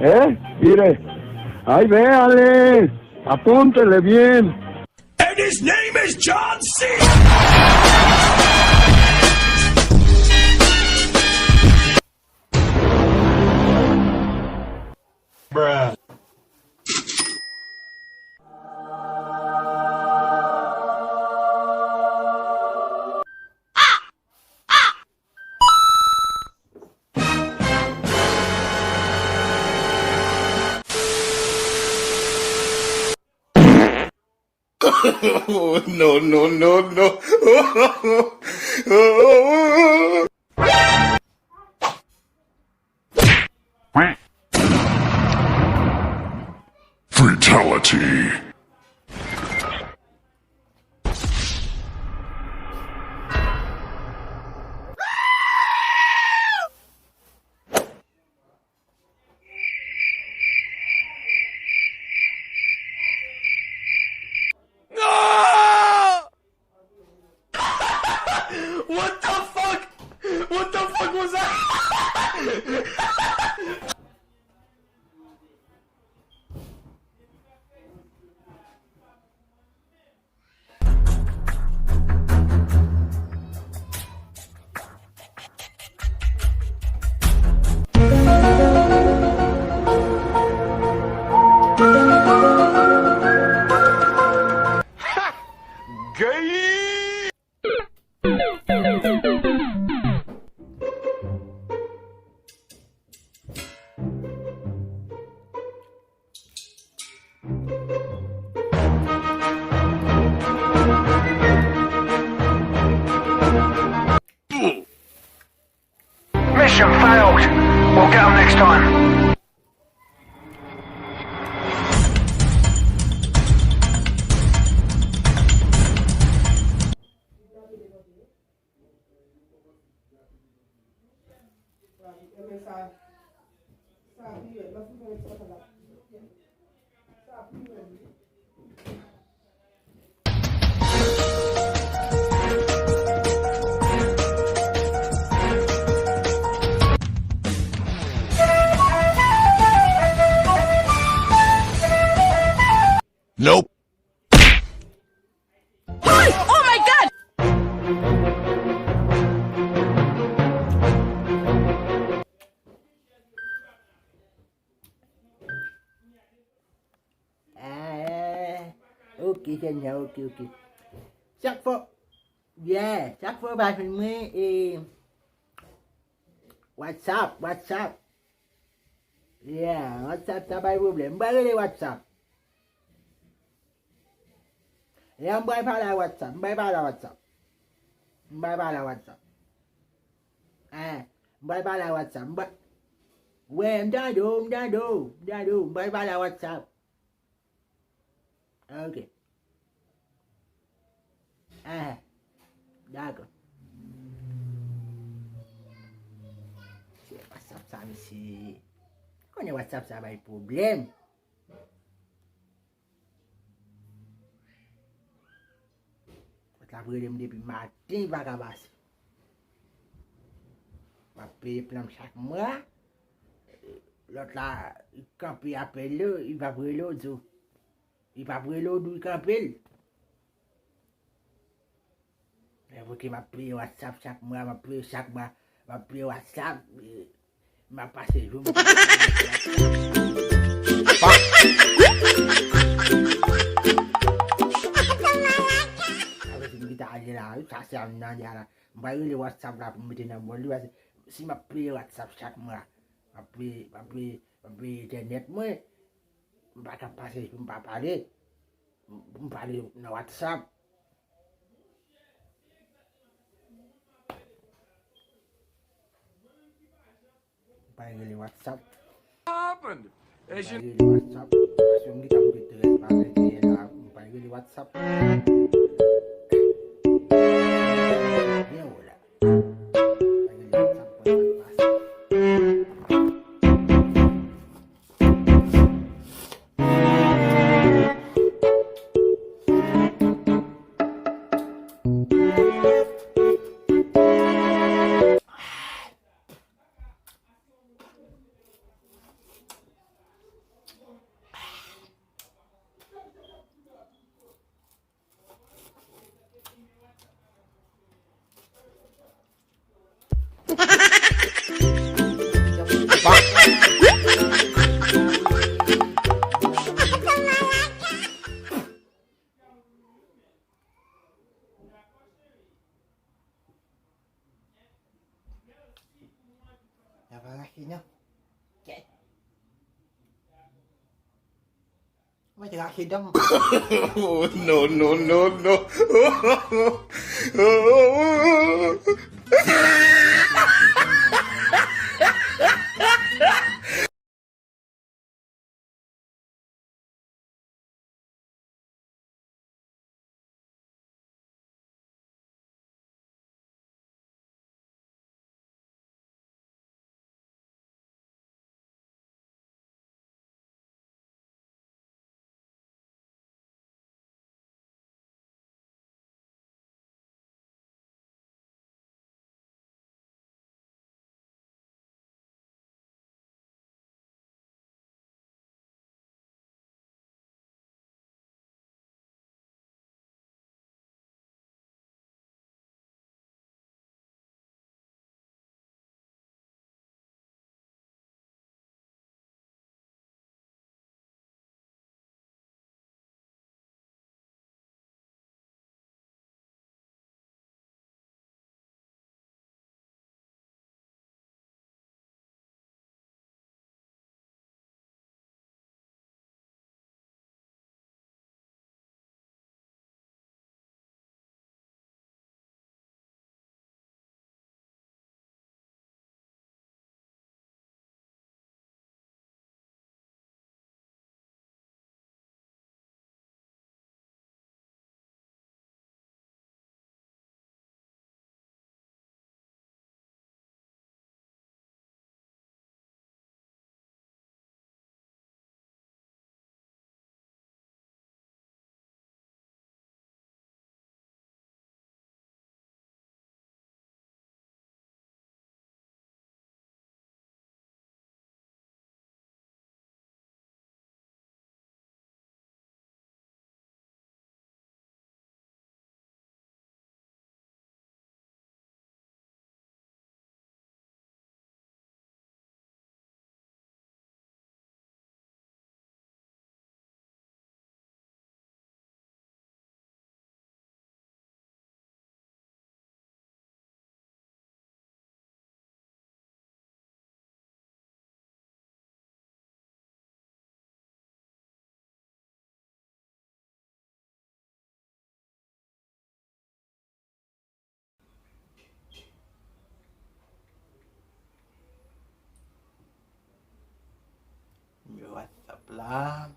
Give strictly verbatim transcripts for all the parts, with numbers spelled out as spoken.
Eh, mire, ahí véale, apúntele bien. And his name is John Cena. Bruh. No, no, no, no. Fatality. No! What the fuck? What the fuck was that? Gay! Mission failed. We'll get 'em next time. Nope. Hi! Oh my God! Ah, ok, Seigneur, ok, ok. Chak fwa, yeah, chak fwa w pa jwenn mwen, e, WhatsApp, WhatsApp. Yeah, WhatsApp, sa bay pwoblèm. M pa rele WhatsApp. Lè m pral pale a WhatsApp, m pral pale a WhatsApp. M pral pale a WhatsApp. Eh, m pral pale a WhatsApp. M pral... Wè, m tande w, m tande w, m tande w. M pral pale a WhatsApp. Ok. Eh, dakò. Se WhatsApp sa, mesye. Konnen WhatsApp sa bay pwoblèm. Lòt la ap rele m depi maten, li pa ka pase. M ap peye plan m chak mwa. Lòt la, li kanpe apèl yo, li p ap rele w tou. Li p ap rele w, di w li kanpe l. Evoke, m ap peye WhatsApp chak mwa, m ap peye chak mwa, m ap peye WhatsApp, e, m ap pase jou m. Sa vle di m kite ale la wi, sa se a m nan de a la. M pa rele WhatsApp la pou m mete nan bòl li, paske si m ap peye WhatsApp chak mwa, m ap peye, m ap peye, m ap peye entènèt mwen, m pa ka pase jou m pa pale. M pale nan WhatsApp. M pa rele WhatsApp. Happened? M pa rele WhatsApp. Paske m gentan mete trèz pa vennde la. M pa rele WhatsApp. Byen wo la. M pa rele WhatsApp pou sa k pase. Sa pa rache, non. Kèt. Mwen te rache dan m. Oh, no, no, no, no. Nimewo WhatsApp la.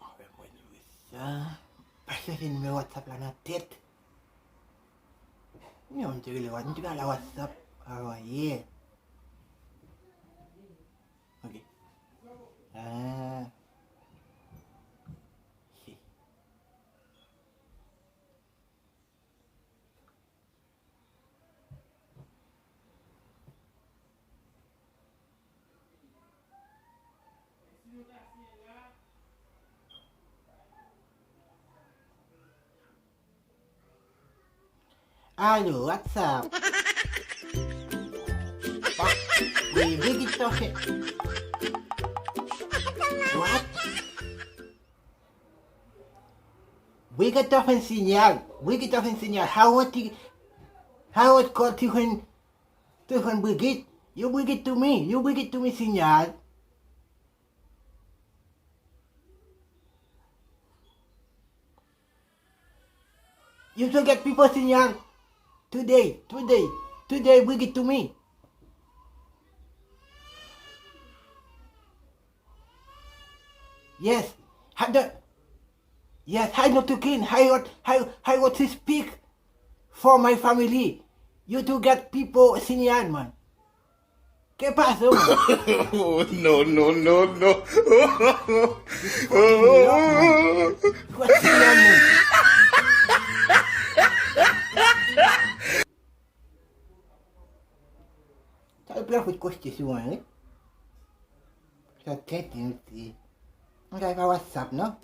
Mwen mwen di sa. Pa chèche nimewo WhatsApp la nan tèt. Non, m te rele Wha-, m te rele WhatsApp avan yè. Ok. Ah. Si. Alo, what's up? Wi, wi, ki t ap fè? What? Wi, ki t ap fè sinyal? Wi, ki t ap fè sinyal? How want to, how want call to friend, to friend Brigitte? You Brigitte to me, you Brigitte to me sinyal. You to get people signal today, today, today bring it to me. Yes, I don't, yes, I know to clean, I want, I, I want to speak for my family. You to get people signal, man. Ke pase w? Oh, no, no, no, no. Sa yo pran fout koste sou mwen, wi. Sa tenten, wi. Mwen pa WhatsApp, non?